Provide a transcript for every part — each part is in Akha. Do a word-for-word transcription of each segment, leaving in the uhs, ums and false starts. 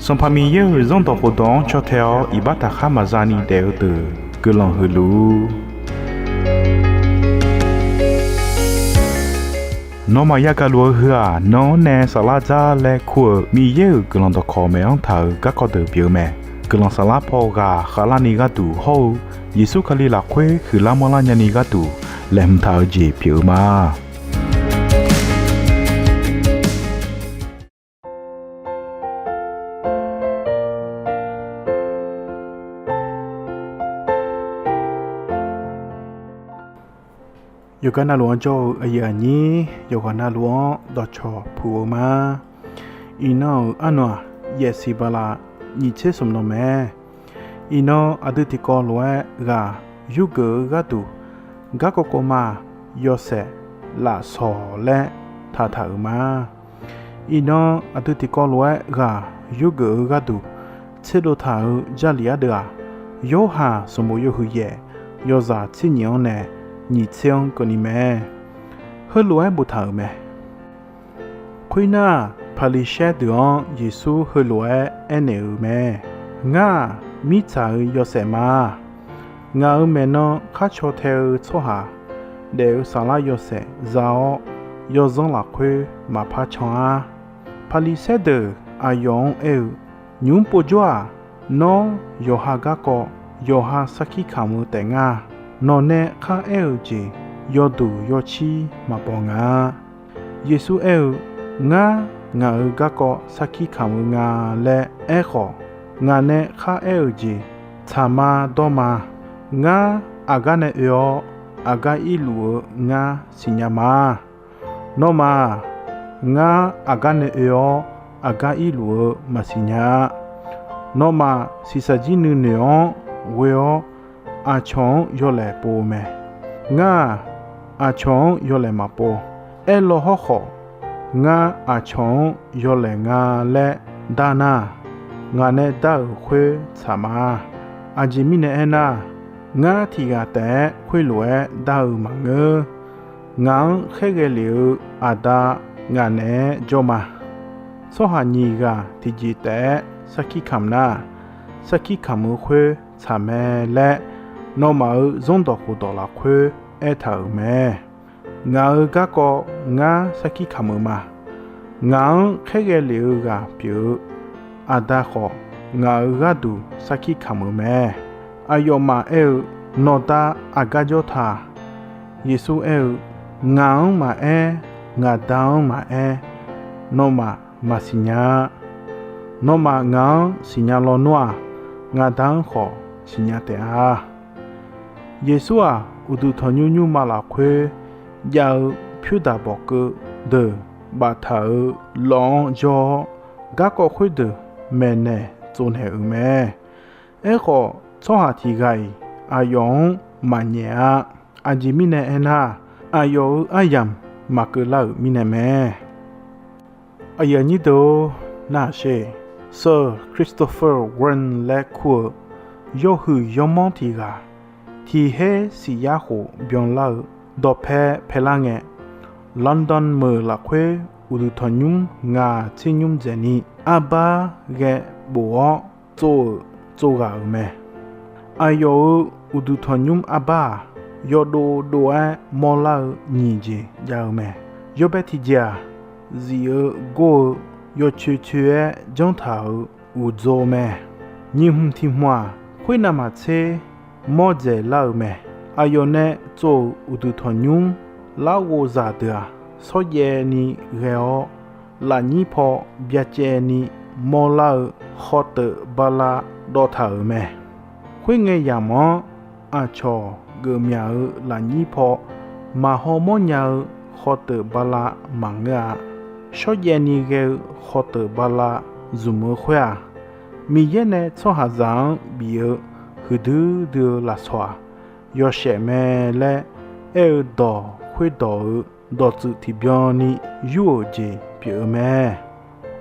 Sanqpaq Miqyaer-euq Zanrdawq khofdawq-anr caw tae-awr iqbax taqkhar maqza ni daef-eu deuq guiqlanq huiq luf-ur. Nawmaf yagaq luf-eu heu-aq, nan-anr nae saflar dzar laer kur-euq Miqyaer-euq guiqlanq dawqkawq maeq-anr taq-euq garkawv deuq pyeuf-eu mae. Guiqlanq saflar paw ghaq khavlarni gharduq hawr-eu Yeqsur Kali lafkhoer huiqlar manrlar nyani gharduq laeqhmq taq-eu jeq pyeuf-eu ma. Yawqgar navluf-anr jawr-eu aqyuif aqnyir yawqghaq navluf-anr dawqcawq puq-eu ma. Iqnan-euq arnan-aq, yaefsiq bala nyiq tser smq nan mae. Iqnan aqdui tiqkawv lof-aer ghaq yurgeuf-eu gharduq, garkawv kawv ma yawshaef lafsawq laer taqtaq-euq ma. Iqnan aqdui tiqkawv lof-aer ghaq yurgeuf-eu gharduq tserdov taq-euq Jarlif ardeuv-aq, Yorhaq sanqbof yawhuiq yaef yawzaq tser nyiq-anr nae nyiq tser-anr keuvni mae. Heulof-aer boftaq-euq mae. Khoernar, Paqliqsaer deuq-anr Yeqsur heulof-aer aernaeq-euq mae. Ngar-aq, mirtsaq-euq yawshaef ma. Ngaq-euq maeqnan khar caw tae-eu tsawrhaq daef-eu saflar yawshaef za-awr, yawzanr lafkhoer maqpar can-ar. Paqliqsaer deuq aqyawf-anr aer-eu, Nymq-mr povjawr-aq, nawr yawqha garkawv yawqha sarkir kamq-eu taef ngar. Nawq nae khar aer-eu jeq yawduq yawcir maqbaw nga. Yeqsur aer-eu, Ngar, ngaq-euq garkawv sarkir kamq-eu nga laer aerkhawf, ngaq nae khar aer-eu jeq tsaq ma dawr ma. Ngar aqgar nae oe-awr aqgar irluf-eu ngar siqnya ma. Nawmaf-aq, ngar aqgar nae oe-awr aqgar irluf-eu maqsiq nya-a. Nawmaf shiqshaq jir nuinoeq-anr ghoe-awr aqcawq-anr yawlaeq pov-eu mae. Ngar-aq, aqcawq-anr yawlaeq maqpov. Aerlaw hawrkhawf, ngar aqcawq-anr yawlaeq nga laer dar nar, ngaq nae dar-euq khoer tsaq ma. Aqjeq mirnae aernar, ngar tiq ghaq taef-aer khoerlof-aer dar-eu maqngeur. Ngaq-anr khaerghae lef-eu Aqda ngaq naeq-aer jawr ma. Tsawrhaq nyiq ghaq tiqjeq taef-aer sarkir kamq nar, sarkir kamq-eu khoer tsaq mae laer, nawmaf-euq zanrdawq khofdawq lafkhoer aertaq-euq mae. Ngaq-euq garkawv ngar sarkir kamq-eu ma. Ngaq-anr khaerghae lef-eu ghaq pyeuf-eu Aqda khawf, ngaq-euq gharduq sarkir kamq-eu mae. Aqyawfmaf aer-eu, Nawqda aqgar jawr ta? Yeqsur aer-eu, Ngaq-anr maqaer, ngaq Da-anr maqaer, nawmaf maqsiq nya-a. Nawmaf ngaq-anr siqnya lawnmr-aq, ngaq Da-anr khawf siqnya taef-a. Yeqsur-aq, uqduq tanqnymr nymrma lafkhoer jav-eu pyurdaq bawqkeuv deuq baftaq-euq lawv-anr jawr-awr, garkawv khoerdeuq maeqnaeq tsovnaeq-euq mae. Aerkhawf, tsawrhaq tiq ghaq-iq aqyawf-anr maqnyaef-a. Aqjeq mirnae aernar, aqyawf-euq aryamq maqkeuv lar-euq mirnae mae. Aqyuif aqnyir deuq-or, nar-aq sher, Sir Christopher Wren laer kur-eu yawhuiq yawmanr tiq ghaq, tiq her siq yar khof byanlar-eu dawqpae paelar ngae, London meuq lafkhoer uqduq tanqnymr ngaq tser nymr dzaeqni, arbar ghae bof-awr tsov-euq tsov ghaq-euq mae. Aqyawf-euq uqduq tanqnymr arbar-aq, yawdov dov-aer mawrlar-eu nyiq jeq jav-eu mae. Yawbae tiqjeq-aq, zif-eu gor-eu yawcoeq coeq-aer janrtaq-euq uqdzor mae. Nyiq hmq tiq hmq-aq, khoernav maqtser mawrdzaeq lar-eu mae. Aqyawf nae tsov-euq uqduq tanqnymr larghov zaqdeuq-aq, shawrjaev ni ghae-awr, lafnyir paw byacaevni mawrlar-eu khawteuf bala dawvtaq-euq mae. Khoerngae yamq-anr aqcawq geufmyaq-euq lafnyir paw maqhaw mawrnya-eu khawteuf bala maqngeur-a. Shawrjaev ni ghae-eu khawteuf bala zmq-eu khoer-aq, Miqyaer nae tsawrhaqzaq-anr bif-eu huiqdui dui-eu lafsawq-aq, yawshaef mae laer aer-eu dawq khoerdawq-euq dawqtsuif tiqbyan ni yur-euq jeq pyeuf-eu mae.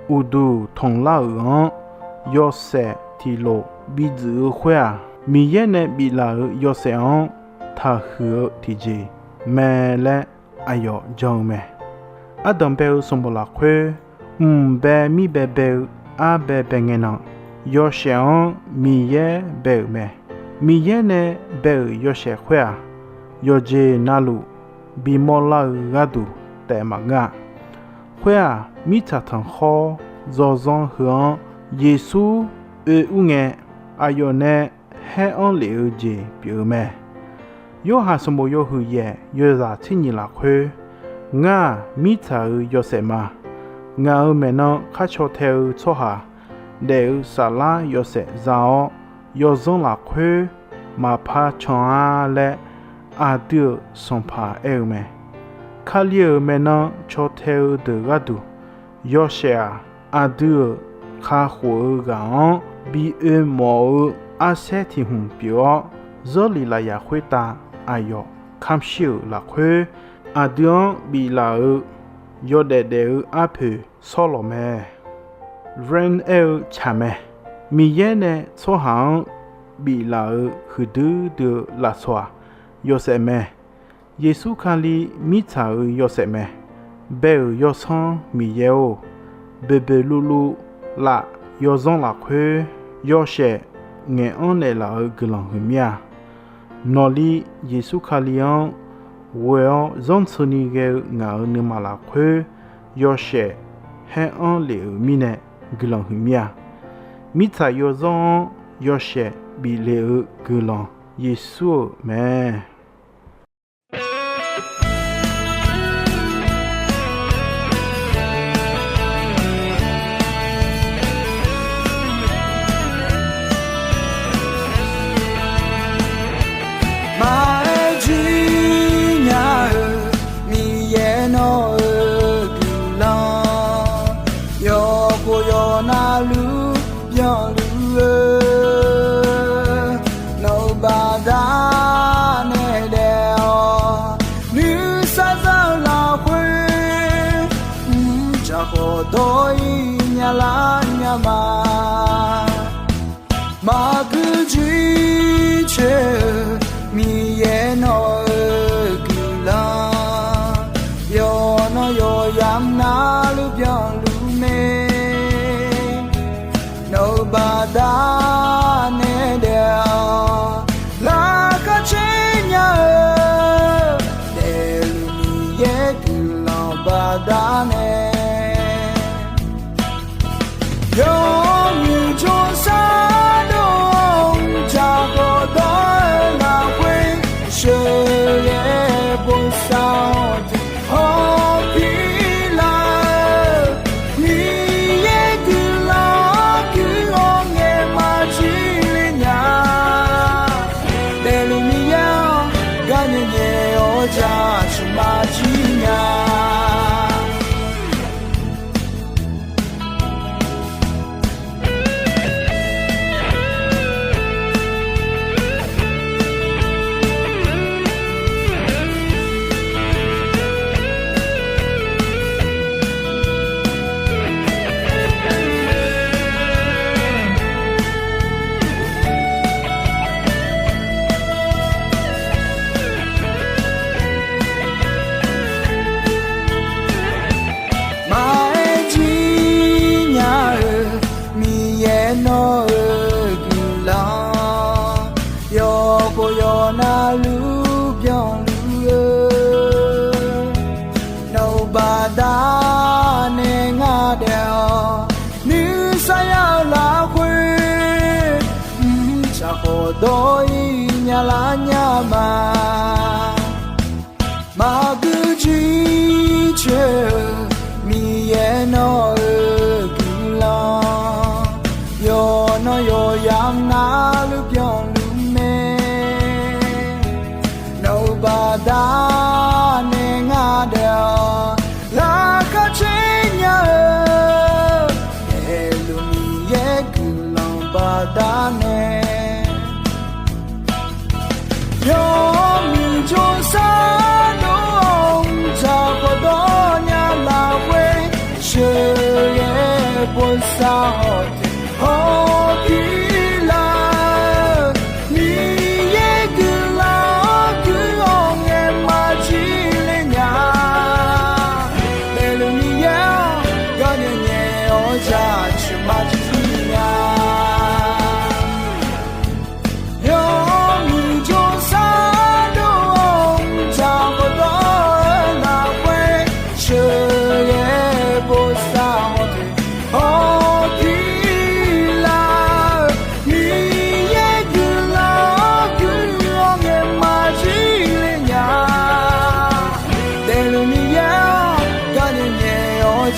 Uqduq tanqlar-euq-anr yawshaef tiqlof bi dzuif-eu khoer-aq, Miqyaer nae biflaf-euq yawshaef-anr taqhuiq-eu tiqjeq mae laer aqyawf jan-eu mae. Ardanq bae-eu sanqbof lafkhoer, mq bae mir bae bae-eu arbae bae ngae nan, yawshaef-anr Miqyaer bae-euq mae. Miqyaer nae bae-euq yawshaef khoer-aq, yawqjeq navluf bimawr lar-eu gharduq taef maqngeur-a. Khoer-aq, mirtsaq tanqkhawr zawrzanr heu-anr Yeqsur oe ur ngae, aqyawf nae haer-anr lef-eu jeq pyeuf-eu mae. Yorhaq sanqbof yawhuiq yaef yawzaq tser nyiq lafkhoer, Ngar-aq, mirtsaq-euq yawshaef ma. Ngaq-euq maeqnan khar caw tae-eu tsawrhaq daef-eu saflar yawshaef za-awr, yawzanr lafkhoer maqpar can-ar laer, aqdui-euq Sanqpaq aer-eu mae. Kali-euq maeqnan caw tae-eu deuq gharduq, yawshaef-aq, aqdui-euq kakhof-eu ghaq-anr bi oe mawf-eu arsaer tiq hmq pyeuf-awr, Zanrlif lafyaq khoertav aqyawf kamq shir-euq lafkhoer, aqdui-anr biflaf-eu yawdaef daef-eu arpoeq shawrlawq mae. Ren aer-eu tsaq mae. Miqyaer nae tsawrhaq-anr biflaf-eu huiqdui dui-eu lafsawq-aq, yawshaef mae. Yeqsur Kali mirtsaq-euq yawshaef mae. Bae-euq Yawsanr Miqyaer-or, boeqboeq luvluv laf yawzanr lafkhoer yawshaef ngaeq-anr naeqlaf-eu guiqlanq huiqmir-a. Nawqli Yeqsur Kali-anr ghoe-awr zanrtseuni ghae-eu ngaq-euq nuima lafkhoer yawshaef haer-anr lef-euq mirnae guiqlanq huiqmir-a. Mirtsaq yawzanr-anr yawshaef bif le-eu guiqlanq Yeqsur-euq mae. Maqaer jir nya-eu Miqyaer nawq-euq guiqlanq, yawkhof yawqnavluf byanluf-eu, nawq-euq baqdanae daef-awq nuisar za-eu lafkhoer, mqdzaq khawf dawr-ir nya lar nya ma. Maqgui jir coer-eu Miqyaer nawq-euq guiqlanq, yawqnan yawqyamq navluf byanluf mae. Nawq-euq baqdanae daef-awq laqkhaq caer nya-eu, daefluf Miqyaer guiqlanq baqdanae, yawmuiq jawrsar dov-awr mqdzaq khawf dawr-eu lafkhoer, sheuqghae bosav-awr tiq hawr pir lar-eu, Miqyaer guiqlanq-anr gui-awr ngaeq maqjir le nya. Daefluf Miqyaer-anr gar nyae nyae-awr jaceuq maqjir nya. Maqaer jir nya-eu Miqyaer nawq-euq guiqlanq, yawkhof yawqnavluf byanluf-eu, nawq-euq baqdanae ngar daef-awq nuisar ya-eu lafkhoer, mqdzaq khawf dawr-ir nya lar nya ma. Maqgui jir coer-eu Miqyaer nawq-euq guiqlanq, yawqnan yawqyamq navluf byanluf mae. Nawq-euq baqdanae ngar daef-awq laqkhaq caer nya-eu, daefluf Miqyaer guiqlanq baqdanae, yawmuiq jawrsar dov-awr mqdzaq khawf dawr nya lafkhoer, sheuqghae bosav-awr tiq hawr pir lar-eu, Miqyaer guiqlanq-anr gui-awr ngaeq maqjir le nya. Daefluf Miqyaer-anr gar nyae nyae-awr jaceuq maqjir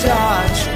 Jaceuq